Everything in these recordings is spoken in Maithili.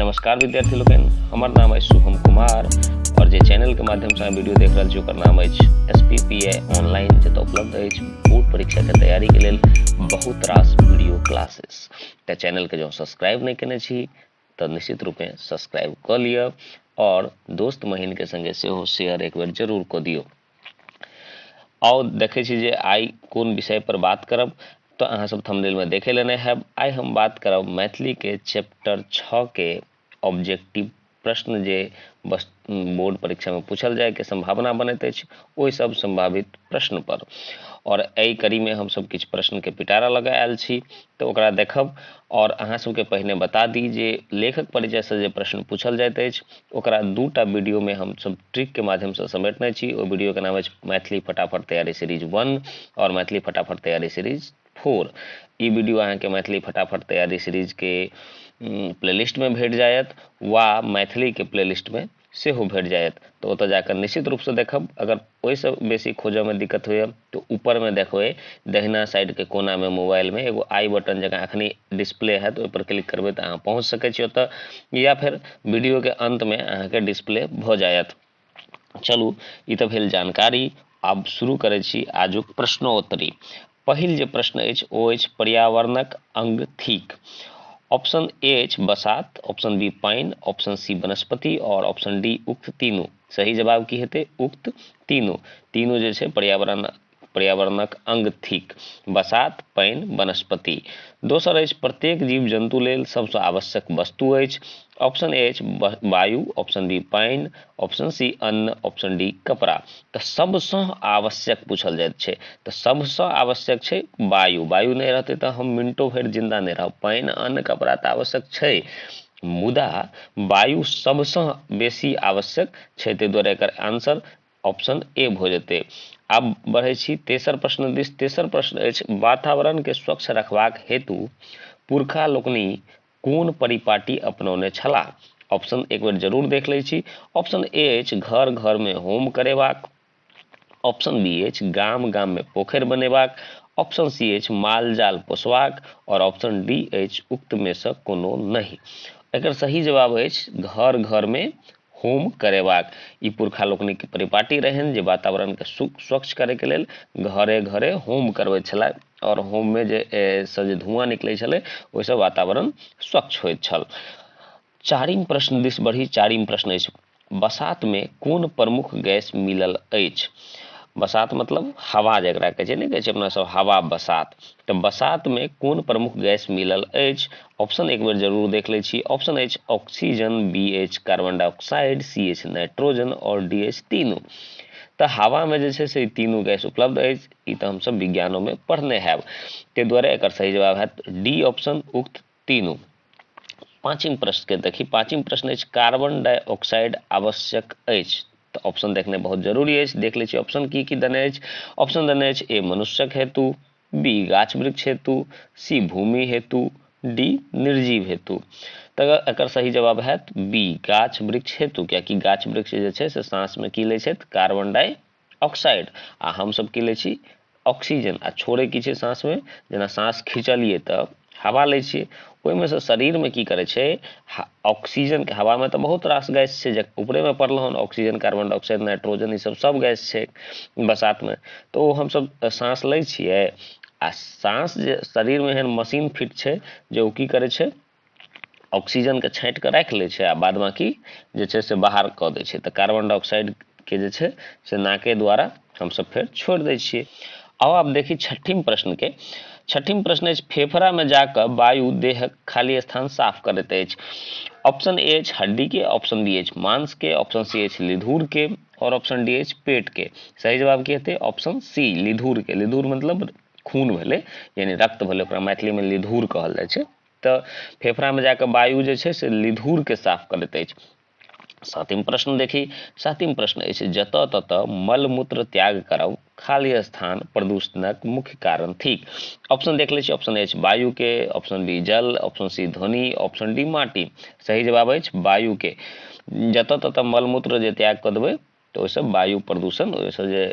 नमस्कार विद्यार्थी लोकनि, हमर नाम अछि शुभम कुमार और जे चैनल के माध्यम से वीडियो देख रहल छी ओकर नाम अछि S P P A online, जतऽ उपलब्ध अछि बोर्ड परीक्षा के तैयारी के लेल बहुत रास वीडियो क्लासेस। तऽ चैनल के जँ सब्सक्राइब नहि केने छी तऽ निश्चित रूपे सब्सक्राइब कऽ लिअ और दोस्त महीन के संगे सेहो शेयर एक बेर जरूर कऽ दियौ। आउ देखै छी जे आइ कोन विषय पर बात करब, तऽ अहाँ सब थंबनेल में देखे लेने हैब। आइ हम बात करब मैथिली के चैप्टर 6 के ऑब्जेक्टिव प्रश्न जे बस बोर्ड परीक्षा में पूछल जाय के संभावना बनैत अछि, ओहि सब संभावित प्रश्न पर। और एहि कड़ी में हम सब किछु प्रश्न के पिटारा लगा आयल छी, तऽ ओकरा देखब। और अहाँ सबके पहिने बता दी जे लेखक परिचय से जे प्रश्न पूछल जाइत अछि ओकरा दूटा वीडियो में हम सब ट्रिक के माध्यम से समेटने छी। ओ वीडियो के नाम अछि मैथिली फटाफट तैयारी सीरीज 1 और मैथिली फटाफट तैयारी सीरीज 4। ई वीडियो अहाँ के मैथिली फटाफट तैयारी सीरीज के प्लेलिस्ट में भेट जायत वा मैथिली के प्लेलिस्ट में सेहो भेट जायत, तऽ ओतऽ जाकऽ निश्चित रूपसँ देखब। अगर ओहिसँ बेसी खोजऽमे दिक्कत होइए तऽ ऊपरमे देखबै दहिना साइडके कोनामे मोबाइलमे एगो आई बटन जकाँ अखनी डिस्प्ले हैत, ओहिपर क्लिक करबै तऽ अहाँ पहुँच सकै छी ओतऽ, या फेर वीडियोके अन्तमे अहाँके डिस्प्ले भऽ जायत। चलू, ई तऽ भेल जानकारी। आब शुरू करै छी आजुक प्रश्नोत्तरी। पहिल जे प्रश्न अछि ओ अछि पर्यावरणक अंग थिक। ऑप्शन ए अछि बसात, ऑप्शन बी पानि, ऑप्शन सी वनस्पति और ऑप्शन डी उक्त तीनू। सही जवाब की हेतै? उक्त तीनू। तीनू जे छै पर्यावरणक अंग थिक, बसात, पानि, वनस्पति। दोसर अछि प्रत्येक जीव जन्तु लेल सबसँ आवश्यक वस्तु अछि। ऑप्शन ए अछि वायु, ऑप्शन बी पानि, ऑप्शन सी अन्न, ऑप्शन डी कपड़ा। तऽ सबसँ आवश्यक पूछल जाइत छै, तऽ सबसँ आवश्यक छै वायु। वायु नहि रहतै तऽ हम मिनटो भरि जिंदा नहि रहब। पानि, अन्न, कपड़ा तऽ आवश्यक छै, मुदा वायु सबसँ बेसी आवश्यक छै, ताहि दुआरे एकर आंसर ऑप्शन ए भऽ जेतै। आब बढ़ै छी तेसर प्रश्न दिस। तेसर प्रश्न अछि वातावरण के स्वच्छ रखबाक हेतु पुरखा लोकनि कोन परिपाटी अपनौने छलाह? ऑप्शन एक बेर जरूर देख लै छी। ऑप्शन ए अछि घर घर में होम करेबाक, ऑप्शन बी अछि गाम गाम में पोखरि बनेबाक, ऑप्शन सी अछि माल जाल पोसबाक और ऑप्शन डी अछि उक्त में से कोनो नहि। एकर सही जवाब अछि घर घर में होम करेबाक। ई पुरखा लोकनिक परिपाटी रहनि जे वातावरणके स्वच्छ करैके लेल घरे घरे होम करबैत छलाह और होममे जे सँ जे धुआँ निकलै छलै ओहिसँ वातावरण स्वच्छ होइत छल। चारिम प्रश्न दिस बढ़ी। चारिम प्रश्न अछि बसातमे कोन प्रमुख गैस मिलल अछि? बसात मतलब हवा जकरा कहै छै, नहि कहै छै अपना सब हवा बसात, तऽ बसातमे कोन प्रमुख गैस मिलल अछि? ऑप्शन एक बेर जरूर देख लै छी। ऑप्शन अछि ऑक्सीजन, बी अछि कार्बन डाइऑक्साइड, सी अछि नाइट्रोजन और डी अछि तीनू। तऽ हवामे जे छै से ई तीनू गैस उपलब्ध अछि, ई तऽ हमसब विज्ञानोमे पढ़ने हैब, ताहि दुआरे एकर सही जवाब हैत डी ऑप्शन उक्त तीनू। पाँचिम प्रश्नके देखी। पाँचिम प्रश्न अछि कार्बन डाइऑक्साइड आवश्यक अछि। तऽ ऑप्शन देखने बहुत जरूरी अछि, देख लै छी ऑप्शन की की देने अछि। ऑप्शन देने अछि ए मनुष्यक हेतु, बी गाछ वृक्ष हेतु, सी भूमि हेतु, डी निर्जीव हेतु। तऽ एकर सही जवाब हैत बी गाछ वृक्ष हेतु, कियाकि गाछ वृक्ष जे छै से साँसमे की लै छथि? कार्बन डाइऑक्साइड, आ हमसब की लै छी? ऑक्सीजन। आ छोड़ै की छै साँसमे? जेना साँस खिंचलियै तऽ हवा लै छियै, ओहिमे सँ शरीरमे की करै छै ऑक्सीजनके, हवामे तऽ बहुत रास गैस छै जे ऊपरेमे पढ़लहुँ हन, ऑक्सीजन, कार्बन डाइऑक्साइड, नाइट्रोजन, ई सब सब गैस छै बसातमे। तऽ ओ हमसब साँस लै छियै आ साँस जे शरीरमे एहन मशीन फिट छै जे ओ की करै छै ऑक्सीजनके छाँटि कऽ राखि लै छै आ बाद बाकी जे छै से बाहर कऽ दै छै। तऽ कार्बन डाइऑक्साइडके जे छै से नाके द्वारा हमसब फेर छोड़ि दै छियै। आब आब देखी छठिम प्रश्नके। छठिम प्रश्न अछि फेफड़ामे जाकऽ वायु देहक खाली स्थान साफ करैत अछि। ऑप्शन ए अछि हड्डीके, ऑप्शन बी अछि मांसके, ऑप्शन सी अछि लिधूरके और ऑप्शन डी अछि पेटके। सही जवाब की हेतै? Option C लिधूरके। लिधूर मतलब खून भेलै, यानी रक्त भेलै, ओकरा मैथिलीमे लिधूर कहल जाइ छै। तऽ फेफड़ामे जाकऽ वायु जे छै से लिधूरके साफ करैत अछि। सातिम प्रश्न देखी। सातिम प्रश्न अछि जतऽ ततऽ मलमूत्र त्याग करब खाली स्थान प्रदूषणक मुख्य कारण थिक। ऑप्शन देख लै छी। ऑप्शन अछि वायुके, ऑप्शन बी जल, ऑप्शन सी ध्वनि, ऑप्शन डी माटि। सही जवाब अछि वायुके। जतऽ ततऽ मलमूत्र जे त्याग कऽ देबै तऽ ओहिसँ वायु प्रदूषण, ओहिसँ जे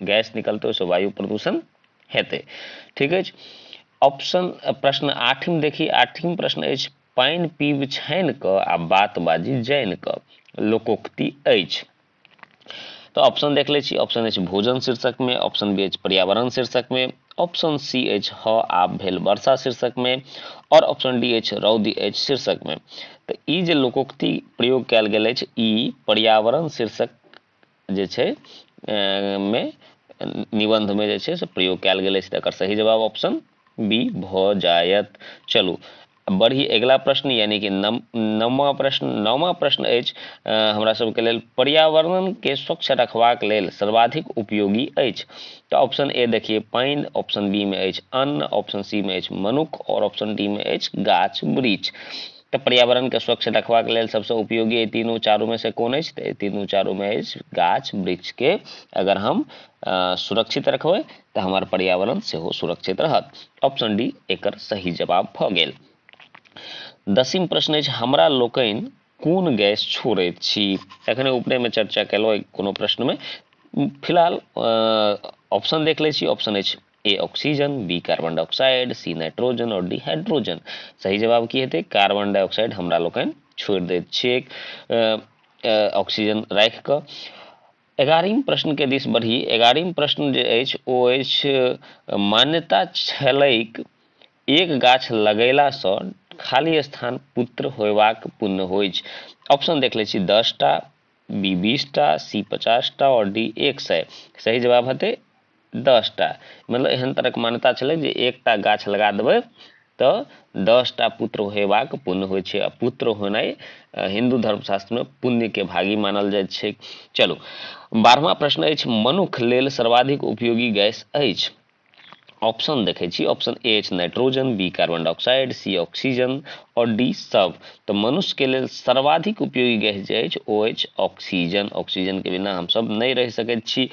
गैस निकलतै ओहिसँ वायु प्रदूषण हेतै। ठीक अछि। ऑप्शन प्रश्न आठिम देखी। आठिम प्रश्न अछि पानि पीब छानि कऽ आ बात बाजी जानि कऽ लोकोक्ति अछि। तऽ ऑप्शन देख लै छी। ऑप्शन अछि भोजन शीर्षकमे, ऑप्शन बी अछि पर्यावरण शीर्षकमे, ऑप्शन सी अछि ह आब भेल वर्षा शीर्षकमे और ऑप्शन डी अछि रौदी अछि शीर्षकमे। तऽ ई जे लोकोक्ति प्रयोग कयल गेल अछि ई पर्यावरण शीर्षक जे छै मे निबन्धमे जे छै से प्रयोग कयल गेल अछि। तऽ एकर सही जवाब ऑप्शन बी भऽ जायत। चलू बढ़ी अगिला प्रश्न यानी कि नौमा प्रश्न। नौमा प्रश्न अछि हमरा सबके लेल पर्यावरणके स्वच्छ रखबाक लेल सर्वाधिक उपयोगी अछि। तऽ ऑप्शन ए देखिए पानि, ऑप्शन बी मे अछि अन्न, ऑप्शन सी मे अछि मनुख और ऑप्शन डी मे अछि गाछ वृक्ष। तऽ पर्यावरणके स्वच्छ रखबाक लेल सबसँ उपयोगी एहि तीनू चारूमे से कोन अछि? तऽ एहि तीनू चारूमे अछि गाछ वृक्षके अगर हम सुरक्षित रखबै तऽ हमर पर्यावरण सेहो सुरक्षित रहत। ऑप्शन डी एकर सही जवाब भऽ गेल। दसिम प्रश्न अछि हमरा लोकनि कोन गैस छोड़ैत छी? एखने ऊपरेमे चर्चा केलहुँ कोनो प्रश्नमे। फिलहाल ऑप्शन देख लै छी। ऑप्शन अछि A oxygen, B carbon dioxide, C nitrogen और डी हाइड्रोजन। सही जवाब की हेतै? कार्बन डाइऑक्साइड हमरा लोकनि छोड़ि दैत छियै ऑक्सीजन राखि कऽ। एगारहम प्रश्न के दिस बढ़ी। एगारहम प्रश्न जे अछि ओ अछि मान्यता छलैक एक गाछ लगेलासँ खाली स्थान पुत्र होयबाक पुण्य होइछ। ऑप्शन देख लै छी 10टा, बी 20टा, सी 50टा और डी 100। सही जवाब हेतै 10टा। मतलब एहन तरहक मान्यता छलै जे एकटा गाछ लगा देबै तऽ 10टा पुत्र होयबाक पुण्य होइ छै आ पुत्र होनाइ हिन्दू धर्मशास्त्रमे पुण्यके भागी मानल जाइत छै। चलू 12वां प्रश्न अछि मनुख लेल सर्वाधिक उपयोगी गैस अछि। ऑप्शन देखै छी। ऑप्शन ए अछि nitrogen, B carbon dioxide, C oxygen और डी सब। तऽ मनुष्यके लेल सर्वाधिक उपयोगी गैस जे अछि ओ अछि ऑक्सीजन। ऑक्सीजनके बिना हमसब नहि रहि सकैत छी।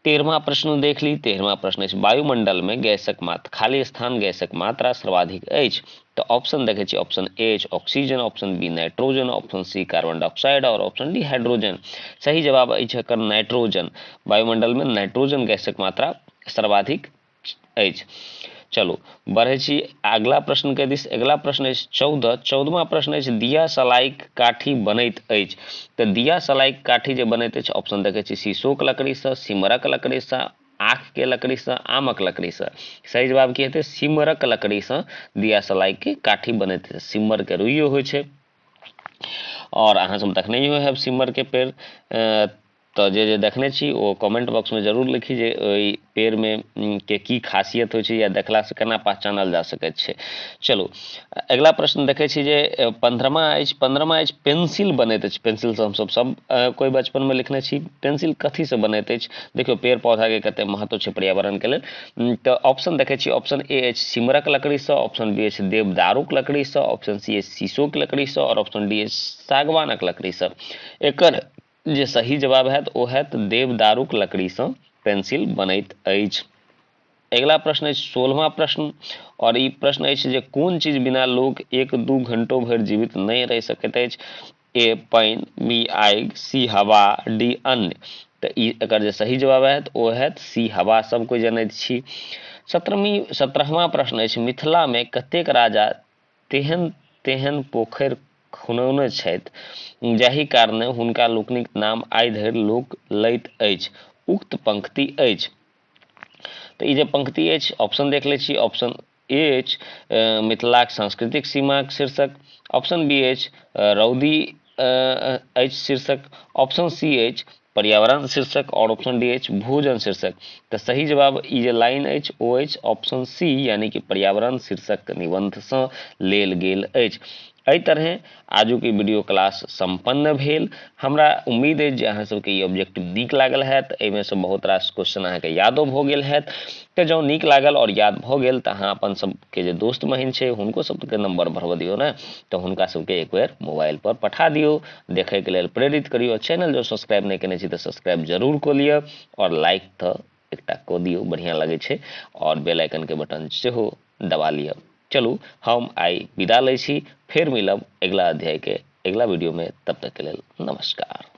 13वां प्रश्न देख ली। 13वां प्रश्न अछि वायुमंडलमे गैसक मात्रा खाली स्थान गैसक मात्रा सर्वाधिक अछि। तऽ ऑप्शन देखै छी। ऑप्शन ए अछि oxygen, option B nitrogen, option C carbon dioxide और ऑप्शन डी हाइड्रोजन। सही जवाब अछि एकर नाइट्रोजन। वायुमंडलमे नाइट्रोजन गैसक मात्रा सर्वाधिक अछि। चलू बढ़ै छी अगिला प्रश्न के दिस। अगिला प्रश्न अछि 14। 14वां प्रश्न अछि दिया सलाइक काठी बनैत अछि। तऽ दिया सलाइक काठी जे बनैत अछि ऑप्शन देखै छी शीशोक लकड़ीसँ, सिमरक लकड़ीसँ, आखके लकड़ीसँ, आमक लकड़ीसँ। सही जवाब की हेतै? सिमरक लकड़ीसँ दिया सलाइके काठी बनैत अछि। सिमरके रुइयो होइ छै और अहाँ सब देखने हैब सिमरके पेड़। तऽ जे जे देखने छी ओ कमेंट बॉक्समे जरूर लिखी जे ओहि पेड़मे के की खासियत होइ छै या देखलासँ केना पहचानल जा सकैत छै। चलू अगिला प्रश्न देखै छी जे 15वां अछि। 15वां अछि पेंसिल बनैत अछि। पेंसिलसँ हमसब सब कोइ बचपनमे लिखने छी। पेंसिल कथीसँ बनैत अछि? देखियौ पेड़ पौधाके कते महत्व छै पर्यावरणके लेल। तऽ ऑप्शन देखै छी। ऑप्शन ए अछि सिमरक लकड़ीसँ, ऑप्शन बी अछि देवदारूक लकड़ीसँ, ऑप्शन सी अछि शीशोक लकड़ीसँ और ऑप्शन डी अछि सागवानक लकड़ीसँ। एकर जे सही जवाब हैत ओ हैत देवदारूक लकड़ीसँ पेंसिल बनैत अछि। अगिला प्रश्न अछि 16वां प्रश्न और ई प्रश्न अछि जे कोन चीज बिना लोक 1-2 घंटो भरि जीवित नहि रहि सकैत अछि? ए पानि, बी आगि, सी हवा, डी अन्य। तऽ ई एकर जे सही जवाब हैत ओ हैत सी हवा। सब कोइ जनैत छी। 17वां प्रश्न अछि मिथिलामे कतेक राजा तेहन तेहन पोखरि खुनौने छथि जाहि कारणे हुनका लोकनिक नाम आइ धरि लोक लैत अछि? उक्त पंक्ति अछि। तऽ ई जे पंक्ति अछि ऑप्शन देख लै छी। ऑप्शन ए अछि मिथिलाक सांस्कृतिक सीमाक शीर्षक, ऑप्शन बी अछि रौदी अछि शीर्षक, ऑप्शन सी अछि पर्यावरण शीर्षक और ऑप्शन डी अछि भोजन शीर्षक। तऽ सही जवाब ई जे लाइन अछि ओ अछि ऑप्शन सी यानी कि पर्यावरण शीर्षक निबंधसँ लेल गेल अछि। एहि तरहे आजुक ई वीडियो क्लास सम्पन्न भेल। हमरा उम्मीद अछि जे अहाँ सबके ई ऑब्जेक्टिव नीक लागल हैत। एहिमे से बहुत रास क्वेश्चन अहाँके यादो भऽ गेल हैत। तऽ जँ नीक लागल और याद भऽ गेल तऽ अहाँ अपन सबके जे दोस्त महीन छै हुनको सबके नंबर भरबऽ दियौ ने, तऽ हुनका सबके एक बेर मोबाइल पर पठा दियौ, देखैके लेल प्रेरित करियौ। चैनल जँ सब्सक्राइब नहि केने छी तऽ सब्सक्राइब जरूर कऽ लिअ और लाइक तऽ एकटा कऽ दियौ, बढ़िआँ लगै छै, और बेल आइकनके बटन सेहो दबा लिअ। चलू हम आइ विदा लै छी, फेर मिलब अगिला अध्यायके अगिला वीडियोमे। तब तक के लेल नमस्कार।